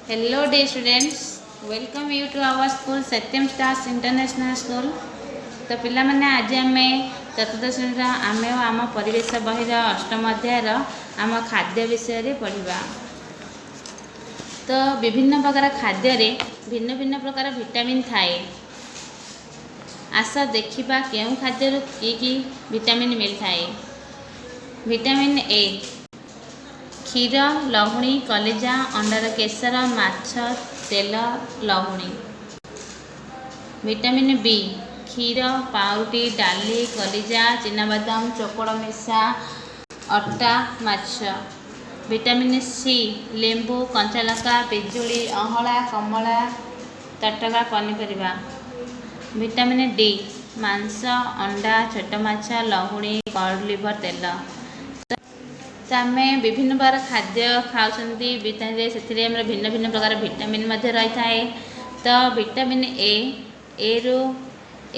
Hello dear students, welcome you to our school, Satyam Stars International School. ତ ପିଲାମାନେ, ଆଜି ଆମେ ଚତୁର୍ଥ ଶ୍ରେଣୀର ଆମେ ଓ ଆମ ପରିବେଶ ବହିର ଅଷ୍ଟମ ଅଧ୍ୟାୟର ଆମ ଖାଦ୍ୟ ବିଷୟରେ ପଢ଼ିବା। ତ ବିଭିନ୍ନ ପ୍ରକାର ଖାଦ୍ୟରେ ଭିନ୍ନ ଭିନ୍ନ ପ୍ରକାର ଭିଟାମିନ୍ ଥାଏ। ଆସ ଦେଖିବା କେଉଁ ଖାଦ୍ୟରୁ କି କି ଭିଟାମିନ୍ ମିଳିଥାଏ। ଭିଟାମିନ୍ ଏ: କ୍ଷୀର, ଲହୁଣୀ, କଲିଜା, ଅଣ୍ଡାର କେଶର, ମାଛ, ତେଲ, ଲହୁଣୀ। ଭିଟାମିନ୍ ବି: କ୍ଷୀର, ପାଉରୁଟି, ଡାଲି, କଲିଜା, ଚିନାବାଦାମ, ଚୋକଡ଼ ମିଶା ଅଟା, ମାଛ। ଭିଟାମିନ୍ ସି: ଲେମ୍ବୁ, କଞ୍ଚାଲଙ୍କା, ପିଜୁଳି, ଅଁଳା, କମଳା, ତଟକା ପନିପରିବା। ଭିଟାମିନ୍ ଡି: ମାଂସ, ଅଣ୍ଡା, ଛୋଟ ମାଛ, ଲହୁଣୀ, କଡ୍ ଲିଭର ତେଲ। ତ ଆମେ ବିଭିନ୍ନ ପ୍ରକାର ଖାଦ୍ୟ ଖାଉଛନ୍ତି, ସେଥିରେ ଆମର ଭିନ୍ନ ଭିନ୍ନ ପ୍ରକାର ଭିଟାମିନ୍ ମଧ୍ୟ ରହିଥାଏ। ତ ଭିଟାମିନ୍ ଏ, ଏରୁ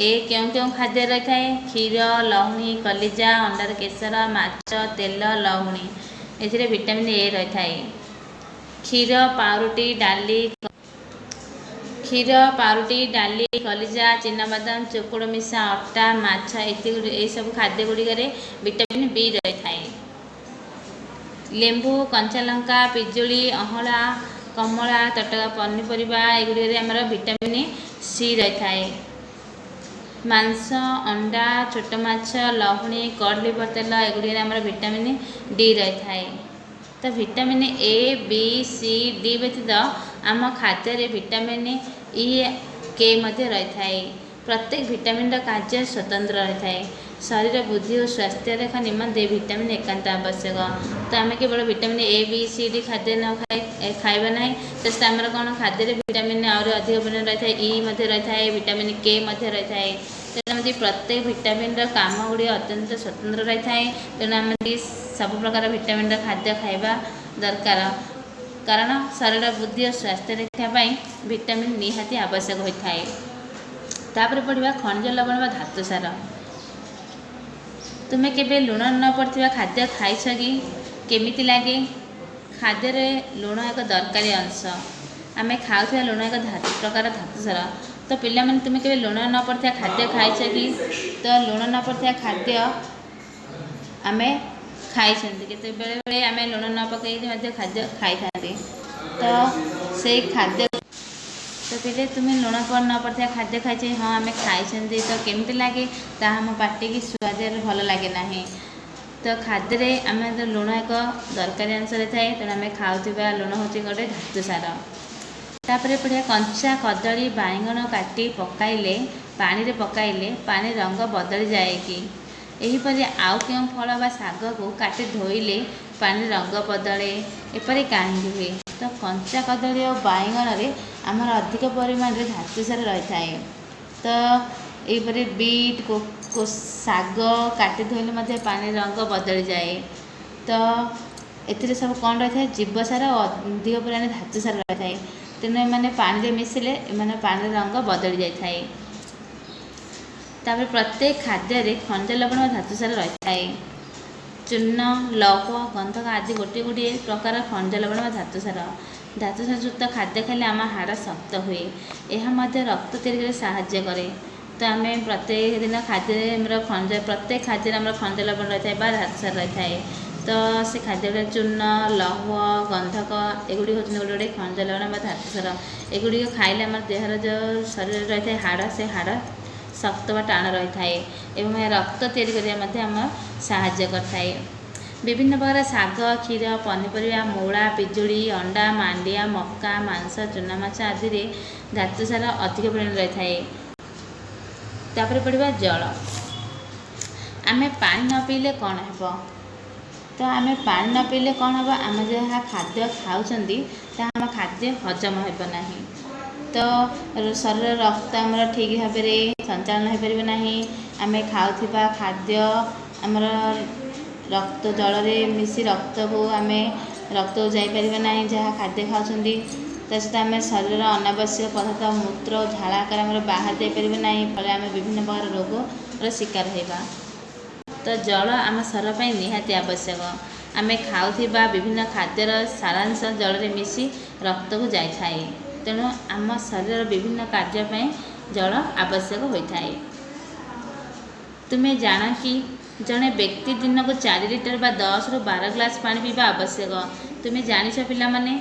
ଏ କେଉଁ କେଉଁ ଖାଦ୍ୟ ରହିଥାଏ? କ୍ଷୀର, ଲହୁଣୀ, କଲିଜା, ଅଣ୍ଡାର କେଶର, ମାଛ, ତେଲ, ଲହୁଣୀ, ଏଥିରେ ଭିଟାମିନ୍ ଏ ରହିଥାଏ। କ୍ଷୀର, ପାଉରୁଟି, ଡାଲି, କଲିଜା, ଚିନାବାଦାମ, ଚୋକଡ଼ ମିଶା ଅଟା, ମାଛ, ଏସବୁ ଖାଦ୍ୟ ଗୁଡ଼ିକରେ ଭିଟାମିନ୍ ବି ରହିଥାଏ। ଲେମ୍ବୁ, କଞ୍ଚାଲଙ୍କା, ପିଜୁଳି, ଅଁଳା, କମଳା, ତଟକା ପନିପରିବା, ଏଗୁଡ଼ିକରେ ଆମର ଭିଟାମିନ୍ ସି ରହିଥାଏ। ମାଂସ, ଅଣ୍ଡା, ଛୋଟ ମାଛ, ଲହୁଣୀ, କଡ୍ ଲିଭର ତେଲ, ଏଗୁଡ଼ିକରେ ଆମର ଭିଟାମିନ୍ ଡି ରହିଥାଏ। ତ vitamin A, B, C, D ବ୍ୟତୀତ ଆମ ଖାଦ୍ୟରେ ଭିଟାମିନ୍ ଇ, କେ ମଧ୍ୟ ରହିଥାଏ। ପ୍ରତ୍ୟେକ ଭିଟାମିନ୍ର କାର୍ଯ୍ୟ ସ୍ୱତନ୍ତ୍ର ରହିଥାଏ। ଶରୀର ବୃଦ୍ଧି ଓ ସ୍ୱାସ୍ଥ୍ୟ ରକ୍ଷା ନିମନ୍ତେ ଭିଟାମିନ୍ ଏକାନ୍ତ ଆବଶ୍ୟକ। ତ ଆମେ କେବଳ vitamin A, B, C, D ଖାଦ୍ୟ ନ ଖାଇ ଖାଇବା ନାହିଁ। ତ ଆମର କ'ଣ ଖାଦ୍ୟରେ ଭିଟାମିନ୍ ଆହୁରି ଅଧିକ ପରିମାଣରେ ରହିଥାଏ। ଇ ମଧ୍ୟ ରହିଥାଏ, ଭିଟାମିନ୍ କେ ମଧ୍ୟ ରହିଥାଏ। ତେଣୁ ଏମିତି ପ୍ରତ୍ୟେକ ଭିଟାମିନ୍ର କାମ ଗୁଡ଼ିକ ଅତ୍ୟନ୍ତ ସ୍ୱତନ୍ତ୍ର ରହିଥାଏ। ତେଣୁ ଆମେ ସବୁ ପ୍ରକାର ଭିଟାମିନ୍ର ଖାଦ୍ୟ ଖାଇବା ଦରକାର, କାରଣ ଶରୀର ବୃଦ୍ଧି ଓ ସ୍ୱାସ୍ଥ୍ୟ ରକ୍ଷା ପାଇଁ ଭିଟାମିନ୍ ନିହାତି ଆବଶ୍ୟକ ହୋଇଥାଏ। ତାପରେ ପଢ଼ିବା ଖଣିଜ ଲବଣ ବା ଧାତୁ ସାର। ତୁମେ କେବେ ଲୁଣ ନ ପଡ଼ିଥିବା ଖାଦ୍ୟ ଖାଇଛ କି? କେମିତି ଲାଗେ? ଖାଦ୍ୟରେ ଲୁଣ ଏକ ଦରକାରୀ ଅଂଶ। ଆମେ ଖାଉଥିବା ଲୁଣ ଏକ ପ୍ରକାର ଧାତୁ ସାର। ତ ପିଲାମାନେ, ତୁମେ କେବେ ଲୁଣ ନ ପଡ଼ିଥିବା ଖାଦ୍ୟ ଖାଇଛ କି? ତ ଲୁଣ ନ ପଡ଼ିଥିବା ଖାଦ୍ୟ ଆମେ ଖାଇଛନ୍ତି କେତେ? ବେଳେବେଳେ ଆମେ ଲୁଣ ନ ପକାଇକି ମଧ୍ୟ ଖାଦ୍ୟ ଖାଇଥାନ୍ତି। ତ ସେଇ ଖାଦ୍ୟ, ତ ପିଲେ, ତୁମେ ଲୁଣ ନ ପଡ଼ିଥିବା ଖାଦ୍ୟ ଖାଇଛ? ହଁ, ଆମେ ଖାଇଛନ୍ତି। ତ କେମିତି ଲାଗେ? ତାହା ଆମ ପାଟିକି ସୁଆଦରେ ଭଲ ଲାଗେ ନାହିଁ। ତ ଖାଦ୍ୟରେ ଆମେ ଲୁଣ ଏକ ଦରକାରୀ ଅଂଶ ରହିଥାଏ। ତେଣୁ ଆମେ ଖାଉଥିବା ଲୁଣ ହେଉଛି ଗୋଟେ ଧାତୁ ସାର। ତାପରେ ପଢ଼ିବା, କଞ୍ଚା କଦଳୀ, ବାଇଗଣ କାଟି ପକାଇଲେ, ପାଣିରେ ପକାଇଲେ ପାଣି ରଙ୍ଗ ବଦଳିଯାଏ କି? ଏହିପରି ଆଉ କେଉଁ ଫଳ ବା ଶାଗକୁ କାଟି ଧୋଇଲେ ପାଣିର ରଙ୍ଗ ବଦଳେ? ଏପରି କାହିଁକି ହୁଏ? ତ କଞ୍ଚା କଦଳୀ ଓ ବାଇଗଣରେ ଆମର ଅଧିକ ପରିମାଣରେ ଧାତୁସାର ରହିଥାଏ। ତ ଏହିପରି ବିଟ୍, ଶାଗ କାଟି ଧୋଇଲେ ମଧ୍ୟ ପାଣିର ରଙ୍ଗ ବଦଳିଯାଏ। ତ ଏଥିରେ ସବୁ କ'ଣ ରହିଥାଏ? ଜୀବସାର ଓ ଅଧିକ ପରିମାଣରେ ଧାତୁସାର ରହିଥାଏ। ତେଣୁ ଏମାନେ ପାଣିରେ ମିଶିଲେ ଏମାନେ ପାଣିର ରଙ୍ଗ ବଦଳି ଯାଇଥାଏ। ତାପରେ ପ୍ରତ୍ୟେକ ଖାଦ୍ୟରେ ଖଣିଜ ଲବଣ ବା ଧାତୁସାର ରହିଥାଏ। ଚୂନ, ଲୌହ, ଗନ୍ଧକ ଆଦି ଗୋଟିଏ ଗୋଟିଏ ପ୍ରକାର ଖଣିଜ ଲବଣ ବା ଧାତୁସାର। ଧାତୁସାର ଯୁକ୍ତ ଖାଦ୍ୟ ଖାଇଲେ ଆମ ହାଡ଼ ଶକ୍ତ ହୁଏ। ଏହା ମଧ୍ୟ ରକ୍ତ ତିଆରି କରିବାରେ ସାହାଯ୍ୟ କରେ। ତ ଆମେ ପ୍ରତ୍ୟେକ ଦିନ ଖାଦ୍ୟରେ ଆମର ଖଣିଜ, ପ୍ରତ୍ୟେକ ଖାଦ୍ୟରେ ଆମର ଖଣିଜ ଲବଣ ରହିଥାଏ ବା ଧାତୁସାର ରହିଥାଏ। ତ ସେ ଖାଦ୍ୟ ଗୁଡ଼ିକ ଚୂନ, ଲୌହ, ଗନ୍ଧକ, ଏଗୁଡ଼ିକ ହେଉଛନ୍ତି ଗୋଟେ ଗୋଟେ ଖଣିଜ ଲବଣ ବା ଧାତୁସାର। ଏଗୁଡ଼ିକ ଖାଇଲେ ଆମର ଦେହର ଯେଉଁ ଶରୀରରେ ରହିଥାଏ ହାଡ଼, ସେ ହାଡ଼ ଶକ୍ତ ବା ଟାଣ ରହିଥାଏ ଏବଂ ଏହା ରକ୍ତ ତିଆରି କରିବା ମଧ୍ୟ ଆମ ସାହାଯ୍ୟ କରିଥାଏ। ବିଭିନ୍ନ ପ୍ରକାର ଶାଗ, କ୍ଷୀର, ପନିପରିବା, ମୂଳା, ପିଜୁଳି, ଅଣ୍ଡା, ମାଣ୍ଡିଆ, ମକା, ମାଂସ, ଚୁନାମାଛ ଆଦିରେ ଧାତୁସାର ଅଧିକ ପରିମାଣରେ ରହିଥାଏ। ତାପରେ ପଢ଼ିବା ଜଳ। ଆମେ ପାଣି ନ ପିଇଲେ କ'ଣ ହେବ? ତ ଆମେ ପାଣି ନ ପିଇଲେ କ'ଣ ହେବ? ଆମେ ଯାହା ଖାଦ୍ୟ ଖାଉଛନ୍ତି, ତାହା ଆମ ଖାଦ୍ୟ ହଜମ ହେବ ନାହିଁ। ତ ଶରୀରର ରକ୍ତ ଆମର ଠିକ୍ ଭାବରେ ସଞ୍ଚାଳନ ହୋଇପାରିବ ନାହିଁ। ଆମେ ଖାଉଥିବା ଖାଦ୍ୟ ଆମର ରକ୍ତ ଜଳରେ ମିଶି ରକ୍ତକୁ ଆମେ ରକ୍ତକୁ ଯାଇପାରିବ ନାହିଁ, ଯାହା ଖାଦ୍ୟ ଖାଉଛନ୍ତି। ତା ସହିତ ଆମେ ଶରୀରର ଅନାବଶ୍ୟକ ପଦାର୍ଥ ମୂତ୍ର ଓ ଝାଳ ଆକାରରେ ଆମର ବାହାରି ଯାଇପାରିବ ନାହିଁ। ଫଳରେ ଆମେ ବିଭିନ୍ନ ପ୍ରକାର ରୋଗର ଶିକାର ହେବା। ତ ଜଳ ଆମ ଶରୀର ପାଇଁ ନିହାତି ଆବଶ୍ୟକ। ଆମେ ଖାଉଥିବା ବିଭିନ୍ନ ଖାଦ୍ୟର ସାରାଂଶ ଜଳରେ ମିଶି ରକ୍ତକୁ ଯାଇଥାଏ। ତେଣୁ ଆମ ଶରୀରର ବିଭିନ୍ନ କାର୍ଯ୍ୟ ପାଇଁ ଜଳ ଆବଶ୍ୟକ ହୋଇଥାଏ। ତୁମେ ଜାଣ କି ଜଣେ ବ୍ୟକ୍ତି ଦିନକୁ 4 ଲିଟର ବା 10ରୁ 12 ଗ୍ଲାସ୍ ପାଣି ପିଇବା ଆବଶ୍ୟକ। ତୁମେ ଜାଣିଛ ପିଲାମାନେ,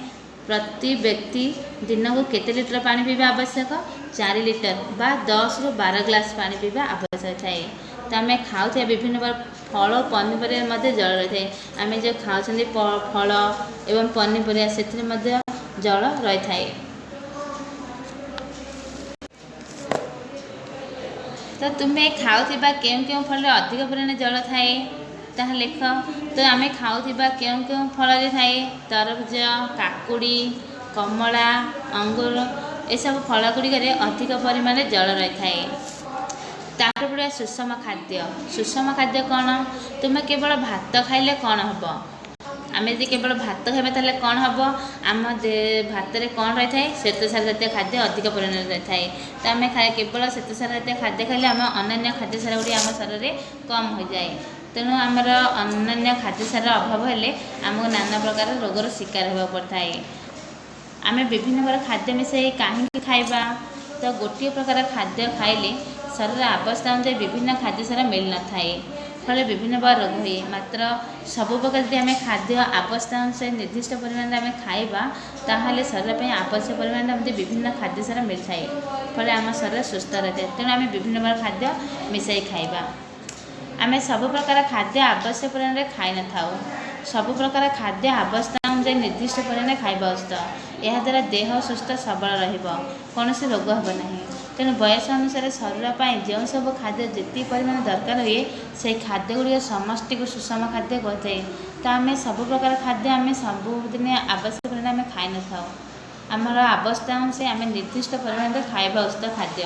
ପ୍ରତି ବ୍ୟକ୍ତି ଦିନକୁ କେତେ ଲିଟର ପାଣି ପିଇବା ଆବଶ୍ୟକ? 4 ଲିଟର ବା 10ରୁ 12 ଗ୍ଲାସ୍ ପାଣି ପିଇବା ଆବଶ୍ୟକ ଥାଏ। ତ ଆମେ ଖାଉଥିବା ବିଭିନ୍ନ ପ୍ରକାର ଫଳ ପନିପରିବା ମଧ୍ୟ ଜଳ ରହିଥାଏ। ଆମେ ଯେଉଁ ଖାଉଛନ୍ତି ଫଳ ଏବଂ ପନିପରିବା, ସେଥିରେ ମଧ୍ୟ ଜଳ ରହିଥାଏ। ତ ତୁମେ ଖାଉଥିବା କେଉଁ କେଉଁ ଫଳରେ ଅଧିକ ପରିମାଣରେ ଜଳ ଥାଏ ତାହା ଲେଖ। ତ ଆମେ ଖାଉଥିବା କେଉଁ କେଉଁ ଫଳରେ ଥାଏ? ତରଭୁଜ, କାକୁଡ଼ି, କମଳା, ଅଙ୍ଗୁର ଏସବୁ ଫଳ ଗୁଡ଼ିକରେ ଅଧିକ ପରିମାଣରେ ଜଳ ରହିଥାଏ। ତାପରେ ପଡ଼ିବା ସୁଷମ ଖାଦ୍ୟ। ସୁଷମ ଖାଦ୍ୟ କ'ଣ? ତୁମେ କେବଳ ଭାତ ଖାଇଲେ କ'ଣ ହେବ? ଆମେ ଯଦି କେବଳ ଭାତ ଖାଇବା ତାହେଲେ କ'ଣ ହେବ? ଆମ ଭାତରେ କ'ଣ ରହିଥାଏ? ଶ୍ୱେତସାର ଜାତୀୟ ଖାଦ୍ୟ ଅଧିକ ପରିମାଣରେ ରହିଥାଏ। ତ ଆମେ କେବଳ ଶ୍ୱେତସାର ଜାତୀୟ ଖାଦ୍ୟ ଖାଇଲେ ଆମ ଅନ୍ୟାନ୍ୟ ଖାଦ୍ୟ ସାର ଗୁଡ଼ିକ ଆମ ଶରୀରରେ କମ୍ ହୋଇଯାଏ। ତେଣୁ ଆମର ଅନ୍ୟାନ୍ୟ ଖାଦ୍ୟ ସାରର ଅଭାବ ହେଲେ ଆମକୁ ନାନା ପ୍ରକାର ରୋଗର ଶିକାର ହେବାକୁ ପଡ଼ିଥାଏ। ଆମେ ବିଭିନ୍ନ ପ୍ରକାର ଖାଦ୍ୟ ମିଶାଇ କାହିଁକି ଖାଇବା? ତ ଗୋଟିଏ ପ୍ରକାର ଖାଦ୍ୟ ଖାଇଲେ ଶରୀରର ଆବଶ୍ୟକତା ଅନୁଯାୟୀ ବିଭିନ୍ନ ଖାଦ୍ୟ ସାର ମିଳିନଥାଏ, ଫଳରେ ବିଭିନ୍ନ ପ୍ରକାର ରୋଗ ହୁଏ। ମାତ୍ର ସବୁ ପ୍ରକାର ଯଦି ଆମେ ଖାଦ୍ୟ ଆବଶ୍ୟକତା ଅନୁସାରେ ନିର୍ଦ୍ଦିଷ୍ଟ ପରିମାଣରେ ଆମେ ଖାଇବା, ତାହେଲେ ଶରୀର ପାଇଁ ଆବଶ୍ୟକ ପରିମାଣରେ ଆମକୁ ବିଭିନ୍ନ ଖାଦ୍ୟ ସାର ମିଳିଥାଏ, ଫଳରେ ଆମ ଶରୀର ସୁସ୍ଥ ରହିଥାଏ। ତେଣୁ ଆମେ ବିଭିନ୍ନ ପ୍ରକାର ଖାଦ୍ୟ ମିଶାଇ ଖାଇବା। ଆମେ ସବୁ ପ୍ରକାର ଖାଦ୍ୟ ଆବଶ୍ୟକ ପରିମାଣରେ ଖାଇନଥାଉ। ସବୁ ପ୍ରକାର ଖାଦ୍ୟ ଆବଶ୍ୟକତା ଅନୁଯାୟୀ ନିର୍ଦ୍ଦିଷ୍ଟ ପରିମାଣରେ ଖାଇବା ଉଚିତ। ଏହାଦ୍ୱାରା ଦେହ ସୁସ୍ଥ ସବଳ ରହିବ, କୌଣସି ରୋଗ ହେବ ନାହିଁ। ତେଣୁ ବୟସ ଅନୁସାରେ ଶରୀର ପାଇଁ ଯେଉଁ ସବୁ ଖାଦ୍ୟ ଯେତିକି ପରିମାଣ ଦରକାର ହୁଏ, ସେଇ ଖାଦ୍ୟ ଗୁଡ଼ିକ ସମଷ୍ଟିକୁ ସୁଷମ ଖାଦ୍ୟ କୁହାଯାଏ। ତ ଆମେ ସବୁ ପ୍ରକାର ଖାଦ୍ୟ ଆମେ ସବୁଦିନେ ଆବଶ୍ୟକ ପରିମାଣରେ ଆମେ ଖାଇନଥାଉ। ଆମର ଆବଶ୍ୟକତା ଅନୁଯାୟୀ ଆମେ ନିର୍ଦ୍ଦିଷ୍ଟ ପରିମାଣରେ ଖାଇବା ଉଚିତ ଖାଦ୍ୟ।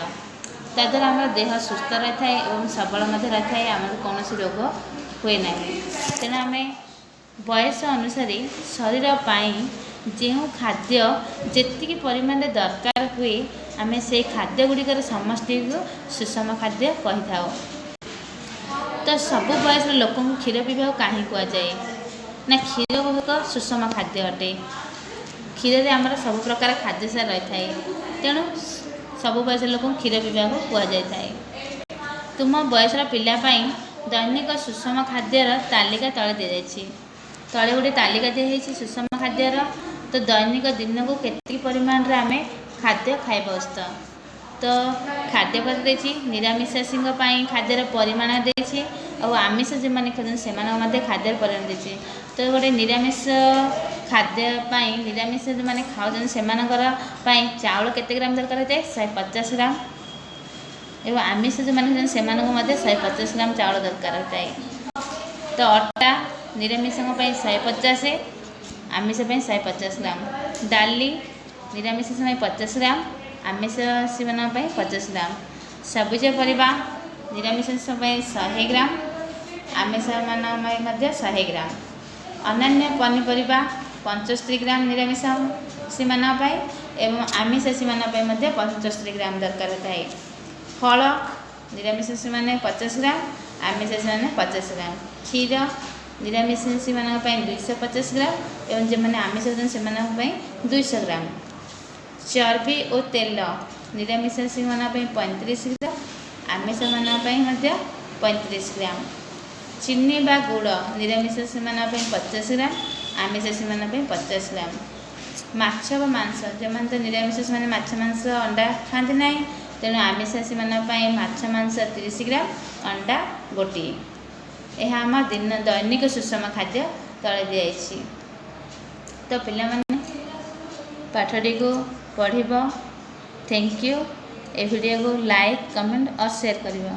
ତାଦ୍ୱାରା ଆମର ଦେହ ସୁସ୍ଥ ରହିଥାଏ ଏବଂ ସବଳ ମଧ୍ୟ ରହିଥାଏ, ଆମର କୌଣସି ରୋଗ ହୁଏ ନାହିଁ। ତେଣୁ ଆମେ ବୟସ ଅନୁସାରେ ଶରୀର ପାଇଁ ଯେଉଁ ଖାଦ୍ୟ ଯେତିକି ପରିମାଣରେ ଦରକାର ହୁଏ, ଆମେ ସେଇ ଖାଦ୍ୟ ଗୁଡ଼ିକର ସମଷ୍ଟିକୁ ସୁଷମ ଖାଦ୍ୟ କହିଥାଉ। ତ ସବୁ ବୟସର ଲୋକଙ୍କୁ କ୍ଷୀର ପିଇବାକୁ କାହିଁକି କୁହାଯାଏ? ନା, କ୍ଷୀର ଏକ ସୁଷମ ଖାଦ୍ୟ ଅଟେ। କ୍ଷୀରରେ ଆମର ସବୁ ପ୍ରକାର ଖାଦ୍ୟ ସାର ରହିଥାଏ, ତେଣୁ ସବୁ ବୟସର ଲୋକଙ୍କୁ କ୍ଷୀର ପିଇବାକୁ କୁହାଯାଇଥାଏ। ତୁମ ବୟସର ପିଲା ପାଇଁ ଦୈନିକ ସୁଷମ ଖାଦ୍ୟର ତାଲିକା ତଳେ ଦିଆଯାଇଛି। ତଳେ ଗୋଟେ ତାଲିକା ଦିଆହେଇଛି ସୁଷମ ଖାଦ୍ୟର। ତ ଦୈନିକ ଦିନକୁ କେତିକି ପରିମାଣରେ ଆମେ ଖାଦ୍ୟ ଖାଇବା ଉଚିତ? ତ ଖାଦ୍ୟ ପତ୍ର ଦେଇଛି, ନିରାମିଷାସୀଙ୍କ ପାଇଁ ଖାଦ୍ୟର ପରିମାଣ ଦେଇଛି, ଆଉ ଆମିଷ ଯେଉଁମାନେ ଖାଉଛନ୍ତି ସେମାନଙ୍କ ମଧ୍ୟ ଖାଦ୍ୟର ପରିମାଣ ଦେଇଛି। ତ ଗୋଟେ ନିରାମିଷ ଖାଦ୍ୟ ପାଇଁ, ନିରାମିଷ ଯେଉଁମାନେ ଖାଉଛନ୍ତି ସେମାନଙ୍କର ପାଇଁ ଚାଉଳ କେତେ ଗ୍ରାମ ଦରକାର ହୋଇଥାଏ? 150 ଗ୍ରାମ। ଏବଂ ଆମିଷ ଯେଉଁମାନେ ଖାଉଛନ୍ତି ସେମାନଙ୍କୁ ମଧ୍ୟ 150 ଗ୍ରାମ ଚାଉଳ ଦରକାର ହୋଇଥାଏ। ତ ଅଟା ନିରାମିଷଙ୍କ ପାଇଁ 150, ଆମିଷ ପାଇଁ 150 ଗ୍ରାମ। ଡାଲି ନିରାମିଷ ପାଇଁ 50 ଗ୍ରାମ, ଆମିଷମାନଙ୍କ ପାଇଁ 50 ଗ୍ରାମ। ସବୁଜ ପରିବା ନିରାମିଷ ପାଇଁ 100 ଗ୍ରାମ, ଆମିଷମାନଙ୍କ ପାଇଁ ମଧ୍ୟ 100 ଗ୍ରାମ। ଅନ୍ୟାନ୍ୟ ପନିପରିବା 75 ଗ୍ରାମ ନିରାମିଷମାନଙ୍କ ପାଇଁ ଏବଂ ଆମିଷାସୀମାନଙ୍କ ପାଇଁ ମଧ୍ୟ 75 ଗ୍ରାମ ଦରକାର ହୋଇଥାଏ। ଫଳ ନିରାମିଷାସୀମାନେ 50 ଗ୍ରାମ, ଆମିଷାସୀମାନେ 50 ଗ୍ରାମ। କ୍ଷୀର ନିରାମିଷାସୀମାନଙ୍କ ପାଇଁ 250 ଗ୍ରାମ ଏବଂ ଯେଉଁମାନେ ଆମିଷ ଖାଉଛନ୍ତି ସେମାନଙ୍କ ପାଇଁ 200 ଗ୍ରାମ। ଚର୍ବି ଓ ତେଲ ନିରାମିଷାସୀମାନଙ୍କ ପାଇଁ 35 ଗ୍ରାମ, ଆମିଷମାନଙ୍କ ପାଇଁ ମଧ୍ୟ 35 ଗ୍ରାମ। ଚିନି ବା ଗୁଡ଼ ନିରାମିଷାସୀମାନଙ୍କ ପାଇଁ 50 ଗ୍ରାମ, ଆମିଷାସୀମାନଙ୍କ ପାଇଁ 50 ଗ୍ରାମ। ମାଛ ବା ମାଂସ, ଯେଉଁମାନେ ତ ନିରାମିଷ ସେମାନେ ମାଛ ମାଂସ ଅଣ୍ଡା ଖାଆନ୍ତି ନାହିଁ, ତେଣୁ ଆମିଷାସୀମାନଙ୍କ ପାଇଁ ମାଛ ମାଂସ 30 ଗ୍ରାମ, ଅଣ୍ଡା ଗୋଟିଏ। ଏହା ଆମ ଦିନ ଦୈନିକ ସୁଷମ ଖାଦ୍ୟ ତଳେ ଦିଆଯାଇଛି। ତ ପିଲାମାନେ ପାଠଟିକୁ ପଢ଼ିବ। Thank you. ଏ ଭିଡ଼ିଓକୁ ଲାଇକ୍, କମେଣ୍ଟ ଓ ସେୟାର କରିବ।